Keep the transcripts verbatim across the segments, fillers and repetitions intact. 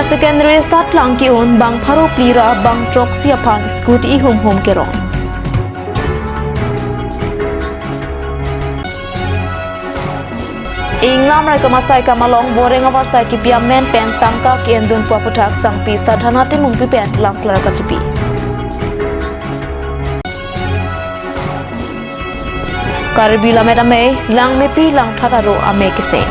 Secondary satlang ki-un bang pharo phli ra bang throksi aphan scooty ihum hum kerong. Ingnam Raikom asai kam along boreng avarsai kipi amen pen tangka ke-endun pu aputhak sangpi Sadhana Timungpi pen langklar kachipi. Karbi Lammet Amei, Langmepri Langthat Aro Amei Keseng.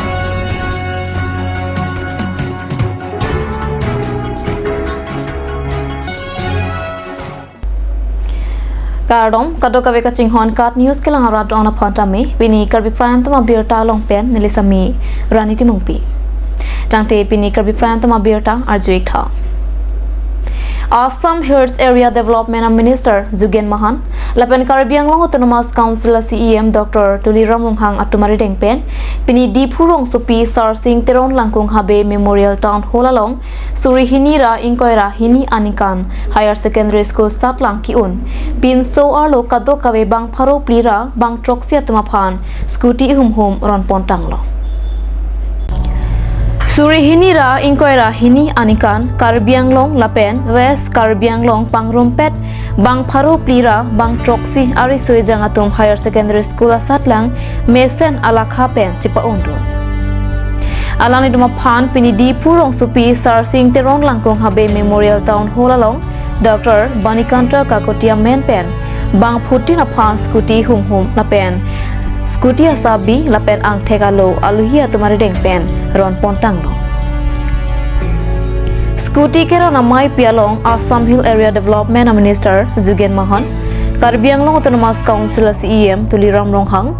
Kardom, kadokave kachinghon KAT News kelang arat dong na phanta me, pini Karbi Prime Time abirta along pen, neli sami Rani Timungpi. Tangte pini Karbi Prime Time abirta arju-ik tha. Assam Hills Area Development Minister Jugen Mahan, lapen Karbi Anglong Autonomous Council a CEM Doctor Tuliram Ronghang atum arideng pen, pini Diphu rongsopi Sarsing Teron Langkung Habe Memorial Town Hall along, suri hini ra ingkoi ra hini aningkan Higher Secondary School satlang ki-un pinso arlo kadokave bang pharo phli ra bang throksi atum aphan scooty ihum hum ron pon tanglo. Suri hini ra ingkoi ra hini aningkan Karbi Anglong lapen West Karbi Anglong pangrumpet bang pharo phli ra bang throksi ariso ejang atum Higher Secondary School asatlang mesen alakha pen chipa-undun. Alanglitum aphan pini Diphu rongsopi Sarsing Teron Langkung Habe Memorial Town Hall along Doctor Banikanta Kakoti amen pen bang phutin aphan scooty hum hum lapen scooty asabi lapen angthek alo aluhi atum arideng pen ron pon tanglo. Scooty keron amei pi along Assam Hill Area Development a Minister Jugen Mahan, Karbi Anglong Autonomous Council a CEM Tuliram Ronghang,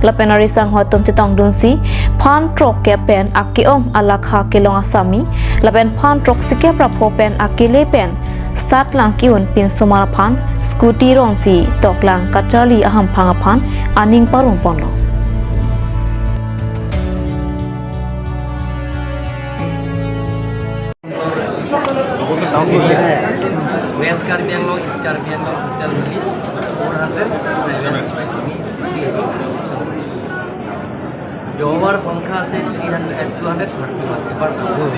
lapen ari sangho atum chetongdunsi phan throkkep pen ake-ong alakha kelong asami, lapen phan throksikep ra pho pen akele pen satlang ki-un pinsomar aphan scooty ronsi toklang kacharli ahamphang aphan aning parum ponlo. West Karbi Anglong, East Karbi Anglong, total milli four hundred seven। যোৱাবাৰ সংখ্যা আছে three hundred, two hundred thirty one, এবাৰ বহুত।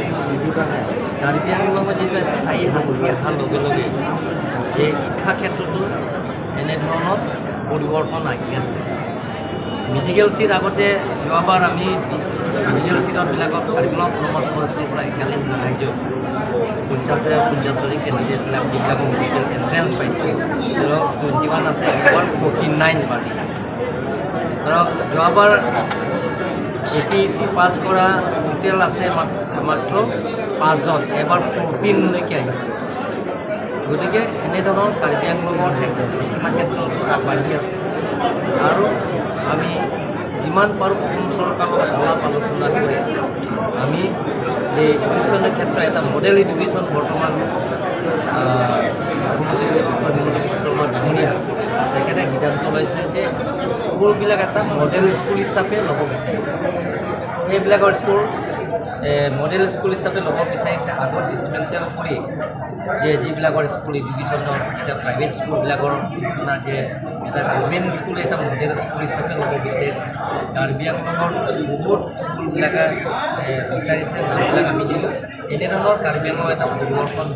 কাৰ্বি আংলঙত যেতিয়া স্থায়ী শান্তি অহাৰ লগে লগে যে শিক্ষা ক্ষেত্ৰতো এনেধৰণৰ পৰিৱৰ্তন আহি আছে। মেডিকেল চিট আগতে যোৱাবাৰ আমি মেডিকেল চিটবিলাকত কাৰ্বি আংলং অট'নমাছ কাউন্সিলৰ পৰা এককালীন সাহায্য পঞ্চাশ হাজাৰ, পঞ্চাশ কেণ্ডিডেটবিলাক যিবিলাকৰ মেডিকেল এণ্ট্ৰেঞ্চ পাইছে, ধৰক টুৱেণ্টি ওৱান আছে, এবাৰ ফৰ্টি নাইন পাৰ্চেণ্ট। ধৰক যোৱাবাৰ এ পি এছ চি পাছ কৰা টোটেল আছে মাত-, মাত্ৰ পাঁচজন, এবাৰ ফৰ্টিনলৈকে আহিছে। গতিকে এনেধৰণৰ কাৰ্বি আংলঙৰ শিক্ষা ক্ষেত্ৰত আগবাঢ়ি আছে আৰু আমি যিমান পাৰোঁ অসম চৰকাৰৰ আলাপ আলোচনা কৰি আমি এই এডুকেশ্যনৰ ক্ষেত্ৰত এটা মডেল এডুকেশ্যন বৰ্তমান, আহ, মুখ্যমন্ত্ৰী ডক্টৰ হিমন্ত বিশ্ব শৰ্মা ডাঙৰীয়া তেখেতে সিদ্ধান্ত লৈছে যে স্কুলবিলাক এটা মডেল স্কুল হিচাপে ল'ব বিচাৰিছে। সেইবিলাকৰ স্কুল, এ, মডেল স্কুল হিচাপে ল'ব বিচাৰিছে। আগত ডিছমেণ্টেল কৰি যে যিবিলাকৰ স্কুল এডুকেশ্যনৰ এতিয়া প্ৰাইভেট স্কুলবিলাকৰ নিচিনা যে এটা গভৰ্ণমেণ্ট স্কুল এটা মডেল স্কুল হিচাপে ল'ব বিচাৰিছে। কাৰ্বি আংলঙৰ বহুত স্কুলবিলাকে, এ, বিচাৰিছে, নামবিলাক আমি দিলোঁ। এনেধৰণৰ কাৰ্বি আংলং এটা পৰিৱৰ্তন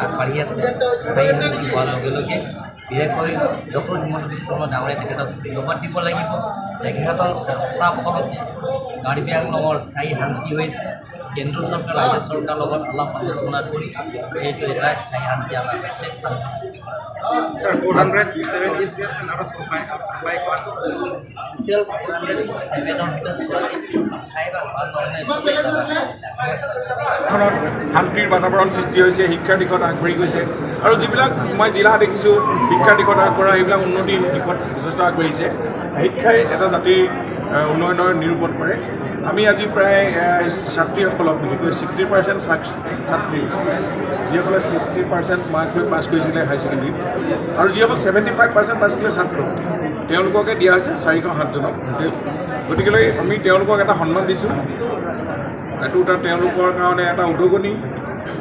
আগবাঢ়ি আছে। স্থায়ী শান্তি হোৱাৰ লগে লগে বিশেষকৈ ডক্টৰ হিমন্ত বিশ্ব শৰ্মা ডাঙৰীয়া তেখেতক ধন্যবাদ দিব লাগিব। তেখেতৰ চেষ্টাৰ ফলতে কাৰ্বি আংলঙৰ স্থায়ী শান্তি হৈছে। কেন্দ্ৰ চৰকাৰ, ৰাজ্য চৰকাৰৰ লগত আলাপ আলোচনা কৰি এইটো এটা স্থায়ী শান্তি আমাৰ হৈছে। Sir, four hundred seventy six men আৰু চৰকাৰে কাম পাই কোৱা টোটেল ফ'ৰ হাণ্ড্ৰেড ছেভেনৰ ভিতৰত ছোৱালী ফাইভ আৰু পাঁচ ধৰণে এখনত শান্তিৰ বাতাবৰণ সৃষ্টি হৈছে, শিক্ষাৰ দিশত আগবাঢ়ি গৈছে। আৰু যিবিলাক মই জিলা দেখিছোঁ শিক্ষাৰ দিশত আগবঢ়া, সেইবিলাক উন্নতিৰ দিশত যথেষ্ট আগবাঢ়িছে। শিক্ষাই এটা জাতিৰ, আহ, উন্নয়নৰ নিৰূপণ কৰে। আমি আজি প্ৰায়, আহ, ছাত্ৰীসকলক, বিশেষকৈ ছিক্সটি পাৰ্চেণ্ট ছাত্ৰী, যিসকলে ছিক্সটি পাৰ্চেণ্ট মাৰ্ক লৈ পাছ কৰিছিলে হাই ছেকেণ্ডেৰী আৰু যিসকল ছেভেণ্টি ফাইভ পাৰ্চেণ্ট পাছ কৰিলে ছাত্ৰ, তেওঁলোককে দিয়া হৈছে চাৰিশ সাতজনক। গতিকেলৈ আমি তেওঁলোকক এটা সন্মান দিছোঁ। এইটো এটা তেওঁলোকৰ কাৰণে এটা উদগনি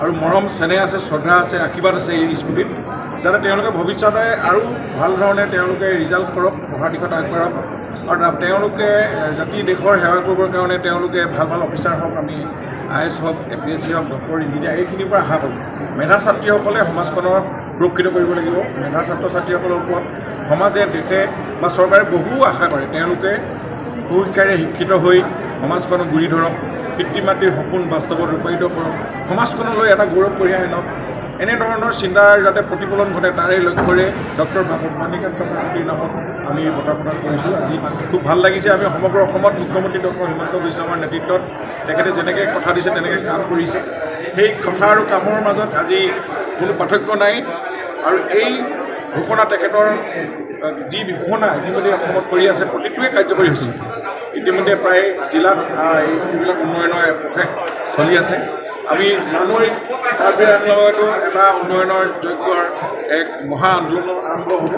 আৰু মৰম, চেনেহ আছে, শ্ৰদ্ধা আছে, আশীৰ্বাদ আছে এই স্কুটিত। যাতে তেওঁলোকে ভৱিষ্যতে আৰু ভাল ধৰণে তেওঁলোকে ৰিজাল্ট কৰক, পঢ়াৰ দিশত আগবাঢ়ক আৰু তা-, তেওঁলোকে, এ, জাতি দেশৰ সেৱা কৰিবৰ কাৰণে তেওঁলোকে ভাল ভাল অফিচাৰ হওক, আমি আই এ এছ হওক, এ পি এছ চি হওক, ডক্টৰ ইঞ্জিনিয়াৰ, এইখিনিৰ পৰা আশা কৰোঁ। মেধা ছাত্ৰীসকলে সমাজখনৰ সুৰক্ষিত কৰিব লাগিব। মেধা ছাত্ৰ ছাত্ৰীসকলৰ ওপৰত সমাজে, দেশে বা চৰকাৰে বহু আশা কৰে। তেওঁলোকে সুশিক্ষাৰে শিক্ষিত হৈ সমাজখনৰ গুৰি ধৰক, পিতৃ মাতৃৰ সপোন বাস্তৱত ৰূপায়িত কৰক, সমাজখনলৈ এটা গৌৰৱ কঢ়িয়াই আনক। এনেধৰণৰ চিন্তাৰ যাতে প্ৰতিফলন ঘটে, তাৰে লক্ষ্যৰে ডক্টৰ মাণিকান্ত কাকতিৰ নামত আমি এই বঁটা প্ৰদান কৰিছোঁ। আজি খুব ভাল লাগিছে। আমি সমগ্ৰ অসমত মুখ্যমন্ত্ৰী ডক্টৰ হিমন্ত বিশ্ব শৰ্মাৰ নেতৃত্বত তেখেতে যেনেকে কথা দিছে, তেনেকে কাম কৰিছে। সেই কথা আৰু কামৰ মাজত আজি কোনো পাৰ্থক্য নাই। আৰু এই ঘোষণা তেখেতৰ, আহ, যি ঘোষণা ইতিমধ্যে অসমত কৰি আছে, প্ৰতিটোৱে কাৰ্যকৰী হৈছে। ইতিমধ্যে প্ৰায় জিলাত, আহ, এই, এইবিলাক উন্নয়নৰ প্ৰচেছ চলি আছে। আমি জানোৱেই, কাৰ্বি আংলঙতো এটা উন্নয়নৰ যজ্ঞৰ এক মহা আন্দোলন আৰম্ভ হ'ব,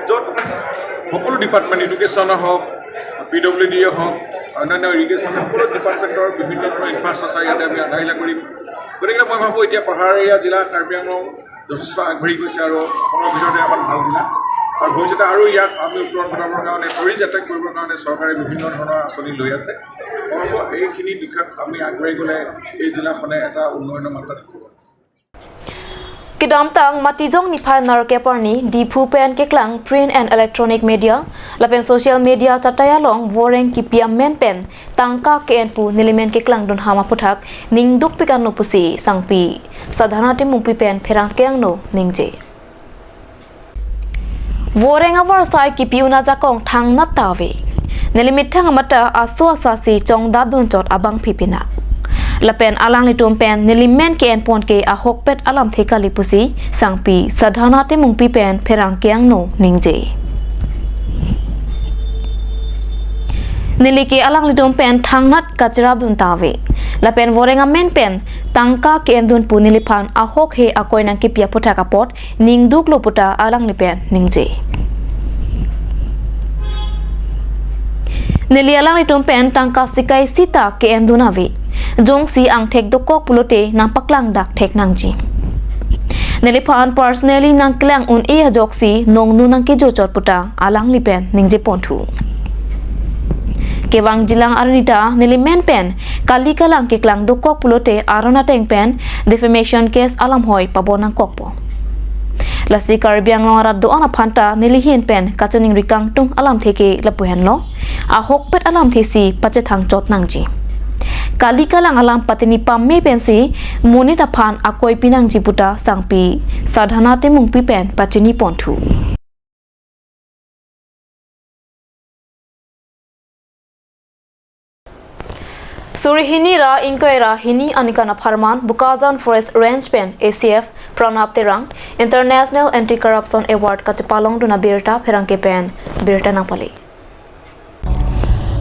য'ত সকলো ডিপাৰ্টমেণ্ট, এডুকেশ্যনে হওক, পি ডব্লিউ ডিয়ে হওক, অন্যান্য ইৰিগেশ্যন, সকলো ডিপাৰ্টমেণ্টৰ বিভিন্ন ধৰণৰ ইনফ্ৰাষ্ট্ৰাকচাৰ ইয়াতে আমি আধাৰশিলা কৰিম। গতিকে মই ভাবোঁ, এতিয়া পাহাৰীয়া জিলা কাৰ্বি আংলং যথেষ্ট আগবাঢ়ি গৈছে আৰু অসমৰ ভিতৰতে এখন ভাল জিলা। আৰু ভৱিষ্যতে আৰু ইয়াক আমি উত্তৰণ ঘটাবৰ কাৰণে, টুৰিষ্ট এট্ৰেক্ট কৰিবৰ কাৰণে চৰকাৰে বিভিন্ন ধৰণৰ আঁচনি লৈ আছে। মই ভাবোঁ, এইখিনি দিশত আমি আগুৱাই গ'লে এই জিলাখনে এটা উন্নয়নৰ মাত্ৰাত আগবাঢ়িব। Kedamtang Matijong niphai nerkep arni Diphu pen keklang print and electronic media lapen social media chatai along voreng kipi amen pen tangka ke-en pu nelimen keklangdun ham aphuthak ningdukpik anlo pusi sangpi Sadhana Timungpi pen pherangke angno ningje. Voreng avarsai kipi un ajakong thangnat ta ave. Neli methang amata aso asa si chongdatdun chot abangphi pinak. Lapen alanglitum pen nelimen ke-en pon ke ahokpet alamthe kali pusi sangpi Sadhana Timungpi pen pherangke angno ningje. Neli ke alanglitum pen thangnat kachirapdun ta ave. Lapen voreng amen pen tangka ke-endun pu neliphan ahok he akoi nangkipi aphuthak apot ningduklo puta alangli pen ningje. Neli alanglitum pen tangka sikai sita ke-endun ave. Jongsi angthek dokok pulote nangpaklang dak thek nangji. Neliphan personally nangkelang un-e ajoksi nongnu nangkejo chot puta alangli pen ningje ponthu. Kevangjilang arnita nelimen pen kali kalang keklang dokok pulote aron ateng pen defamation case alam hoi pabo nangkokpo. Lasi Karbi Anglong arat do-an aphanta nelihin pen kachiningri kangtung alamthe ke lapu henlo, ahokpet alamthe si pachethang chot nangji. Kali kalang alam patini pame pensi monit aphan akoi pinangji puta sangpi Sadhana Timungpi pen pachini ponthu. Suri hini ra ingkoi ra hini aningkan apharman Bokajan Forest Range pen A C F Pranab Terang International Anti-Corruption Award kachepalongdun abirta pherangke pen birta nangpale.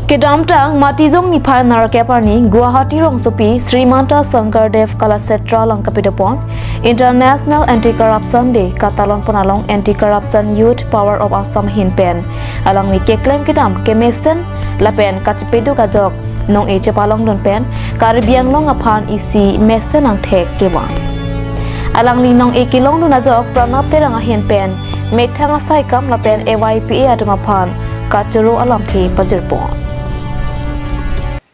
Kedamtang Matijong niphai nerkep arni Guwahati rongsopi Srimanta Sankardev Kalakshetra along kapidopon International Anti-Corruption Day katalon pon along Anti-Corruption Youth Power of Assam ahin pen alangli keklem kedam kemesen lapen kachepeduk ajok nong-e chepalongdun pen Karbi Anglong aphan isi mesen angthek kevan. Alangli nong-e kelongdun ajok Pranab Terang ahin pen methang asaikam lapen A Y P A atum aphan kachoro alamthe pajirpon.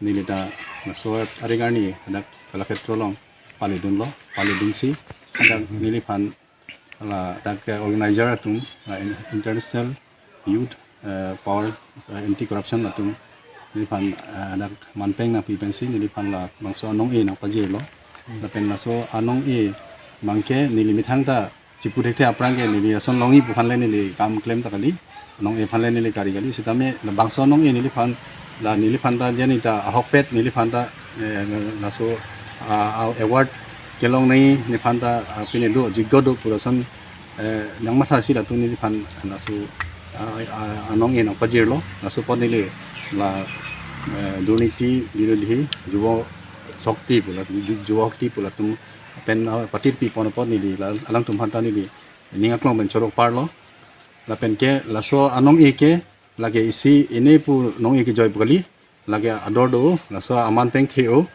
Neli ta laso aring arni hadak Kalakshetra along paledunlo, paledunsi hadak neliphan la dak organizer atum, la in-, International Youth, eh, Power, eh, Anti Corruption atum neliphan, eh, dak manpeng nangpi pensi neliphan labangso anong-e nangpajirlo. Lapen laso anong-e abangke neli methang ta chipu thekthe aphrang ke neli lason long-e pu aphanle neli kam klem ta kali, anong-e aphanle neli kari kali, sitame labangso anong-e neliphan, la neliphan ta jeni ta ahokpet neliphan ta, eh, laso, ah, ah, award kelong nangji nephan ta, ah, pine do, jiggo do pu lason, eh, nangmathasi latum neliphan laso, ah, ah, anong-e nangpajirlo, laso apot neli la, eh, Durniti Birodhi Yuva Shakti pu la, Ju-, Yuva Shakti pu latum pen, ah, patirpi pon apot neli la alangtum aphanta neli ning aklong pen choro parlo. Lapen ke laso anong-e ke lake isi ine pu nong-e kejoi pu kali, lake ador do, laso amanpeng the-o,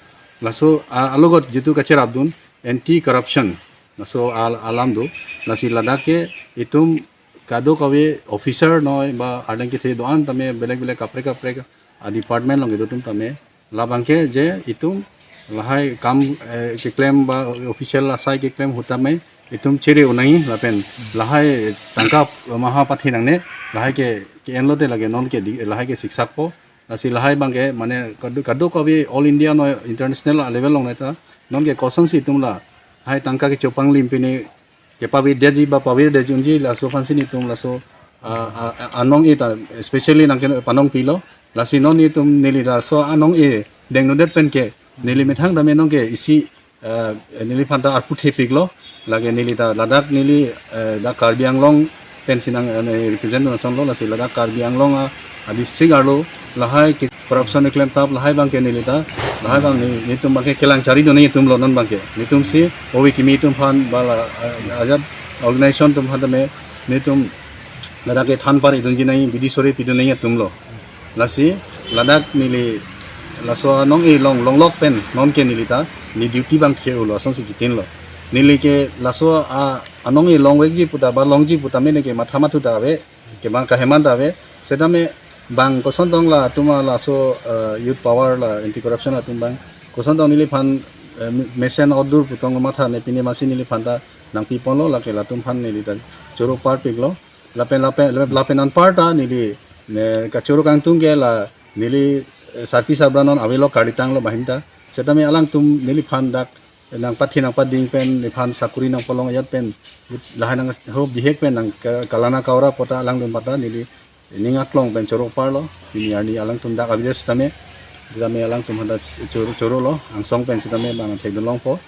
laso a-, alogot jitu kacherapdun anti corruption, laso al-, alam do, lasi ladak ke itum kadokave officer noi ba arleng kethe do-an tame belek belek kaprek kaprek a department along kedo atum tame labang ke je itum lahai kam, eh, keklem ba official asai keklem ahut tame itum chere unai lapen lahai tangka maha pathe nangne lahai ke ke-enlote lake non ke di- lahai ke siksak po. Lasi lahai abang ke mane kado- kadokave all India noi international level along neta non ke kosonsi itum lahai tangka kechopanglim pine kepavirdetji ba pavirdetji unji laso aphansi netum laso, ah, ah, ah, anong-e ta especially nangke panong pilo. Lasi non netum neli laso anong-e dengnodet pen ke neli methang tame non ke isi, eh, neliphan ta arpu thepiklo. Lake neli ta ladak neli, eh, dak Karbi Anglong pensi nang, eh, represent nang asonlo, lasi ladak Karbi Anglong a, a district arlo lahai ke corruption keklem tap lahai abang ke neli ta lahai abang ne- netum abang ke kelang chari do netum lo non abang ke netum si ovi kimi atum aphan ba la, eh, ajat organization atum aphan tame netum ladak kethan pari dunji nai bidi sore pidun nai atum lo. Lasi ladak neli laso anong-e long longlok pen non ke neli ta ne duty abang ke ulo asonsi chitinlo. Neli ke laso a anong-e longvekji pu ta ba longji pu tame ne ke matha mathu ta ave, kemang kaheman ta ave. Setame bang koson tong latum a laso, eh, youth power la anti corruption atum abang koson tong neliphan, eh, mesen order pu tong matha ne pine masi neliphan ta nangpiponlo lake latum aphan neli ta choro parpiklo. Lapen lapen lapen anparta neli ne kachoro kangtung ke la neli, eh, sarpi sarbura non avelo karlitanglo bahinta. Setame alangtum neliphan dak nangpathe nangpading pen nephan sakuri nangpalong ajat pen lahai nang ho bihek pen nang ka- kalana kaura pota alangtum pata neli ning aklong pen choro parlo. Pini arni alangtum dak abides tame tame alangtum handa choro choro lo angsong pen setame bang thek dolong po.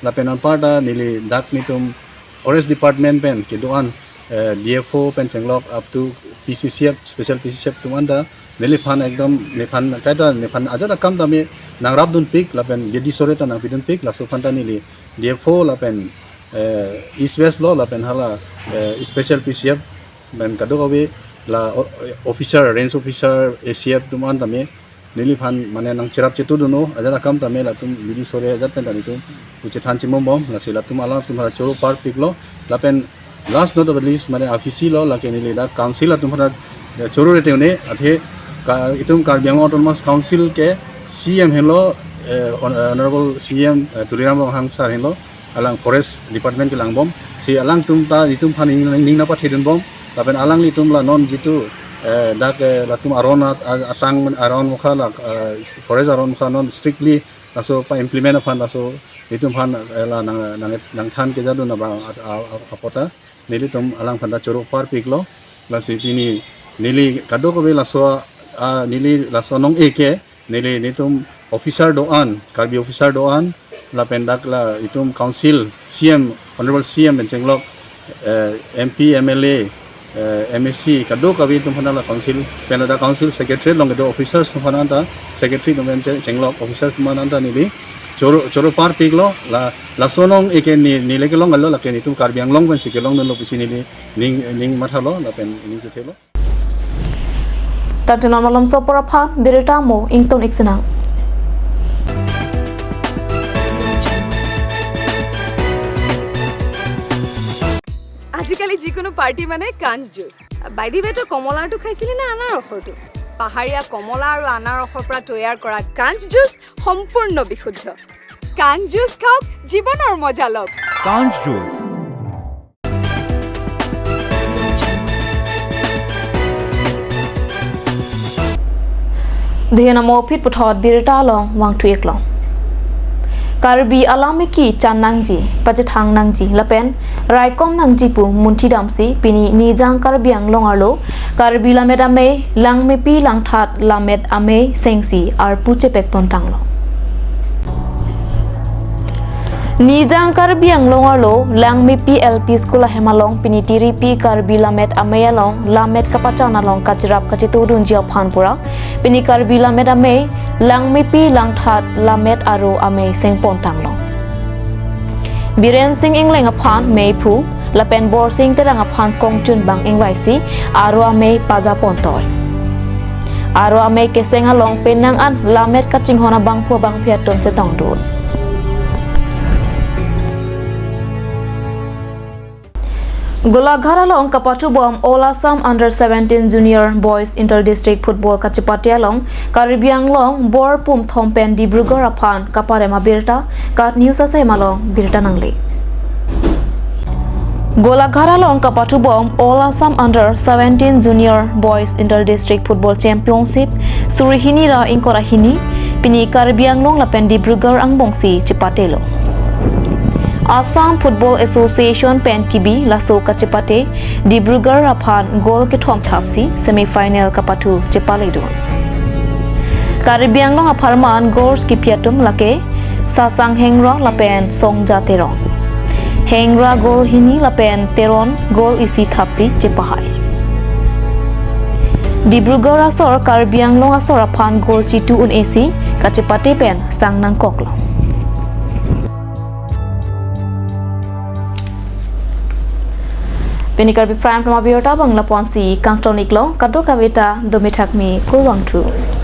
Lapen anparta neli dak netum forest department pen kedo-an, eh, D F O pen chenglok up to P C C F, special P C C F atum anta neliphan ekdom nephan kaita nephan ajat akam tame nangrapdunpik lapen bidi sore ta nangpidunpik laso aphanta neli D F O lapen, eh, East West lo lapen hala, eh, special P C F pen kadokave la o- officer, range officer, A C F atum an tame neliphan mane nangcherap chetudunlo ajat akam tame latum bidi sore ajat pen ta netum kuchethan chimum bom lasi latum alangtum hala choro parpiklo. Lapen last not of the least mane afisi lo lake neli dak council atum hala, eh, choro rete une athe ka- itum Karbi Anglong Autonomous Council ke C M henlo, eh, Hon- Honorable C M, eh, Tuliram Ronghang sir henlo alang forest department kelang bom si alangtum ta netum aphan ning ning nangpathedun bom. Lapen alanglitum la non jitu, eh, dak, eh, latum aron at- at- atang aron mukha la, eh, forest aron mukha non strictly laso pa implement aphan laso netum aphan, eh, la nang nang nangthan kejadun abang at- a- a- apota nelitum alang aphanta choro parpiklo. Lasi pini neli kadokave laso, ah, neli laso anong-e ke neli netum officer do-an, Karbi officer do-an, lapen dak la itum council, C M, Honorable C M pen chenglok, eh, M P, M L A, eh, M A C, kadokave atum aphan la council, pen ladak council secretary along kedo officers atum aphan anta, secretary atum pen che- chenglok officers atum aphan anta neli choro choro parpiklo. La laso anong-e ke ne neli kelong alo lake netum Karbi Anglong pensi kelongdunlo pusi neli ning ning mathalo lapen ning chethelo. Tangte non malom so apor aphan birta mo ington iksinang. আজিকালি যিকোনো পাৰ্টি মানে কাঞ্চ juice. By the ৱে, তই কমলাৰটো খাইছিলি নে আনাৰসৰটো? পাহাৰীয়া কমলা আৰু আনাৰসৰ পৰা তৈয়াৰ কৰা কাঞ্চ জুচ সম্পূৰ্ণ বিশুদ্ধ। কাঞ্চ জুচ খাওক, জীৱনৰ মজা লওক। কাঞ্চ juice. Dihena mo phit puthot birta along vangthu-ik long. Karbi alam meki chan nangji, pachethang nangji lapen raikom nangji pu munthi damsi pini Nijang Karbi Anglong arlo Karbi Lammet Amei Langmepi Langthat Lammet Amei Sengsi arpu chepek pontanglo. Nijang Karbi Anglong arlo Langmepi L P School ahem along pini Tiripi Karbi Lammet Amei along lammet kapachan along kachirap kachitudunji aphan pura pini Karbi Lammet Amei Langmepi Langthat Lammet Aro Amei sengpontanglo. Biren Sing Engleng aphan meiphu lapen Borsing Terang aphan kongchunbang ingvaisi Aro Amei pajapontoi. Aro Amei keseng along penang an lammet kachinghon abangphu abangphi atum chetongdun. Golaghat along kapathu bom All Assam Under seventeen Junior Boys Inter District Football kachepate along Karbi Anglong Borpum thom pen Dibrugarh aphan kaparem abirta KAT News asem along birta nangle. Golaghat along kapathu bom All Assam Under seventeen Junior Boys Inter District Football Championship suri hini ra ingkoi ra hini pini Karbi Anglong lapen Dibrugarh angbongsi chepatelo. Assam Football Association pen kibi laso kachepate Dibrugarh aphan goal kethom thapsi semi final kapathu chepaledun. Karbi Anglong apharman goals kipi atum lake Sasang Hengra lapen Songja Teron. Hengra goal hini lapen Teron goal isi thapsi chepahai. Dibrugarh asor Karbi Anglong asor aphan goal chitu un-esi kachepate pen sang nangkoklo. Pini Karbi Prime Time abirta bang lapu-ansi kangton-iklo, kadokave ta dome thakme kurvangthu.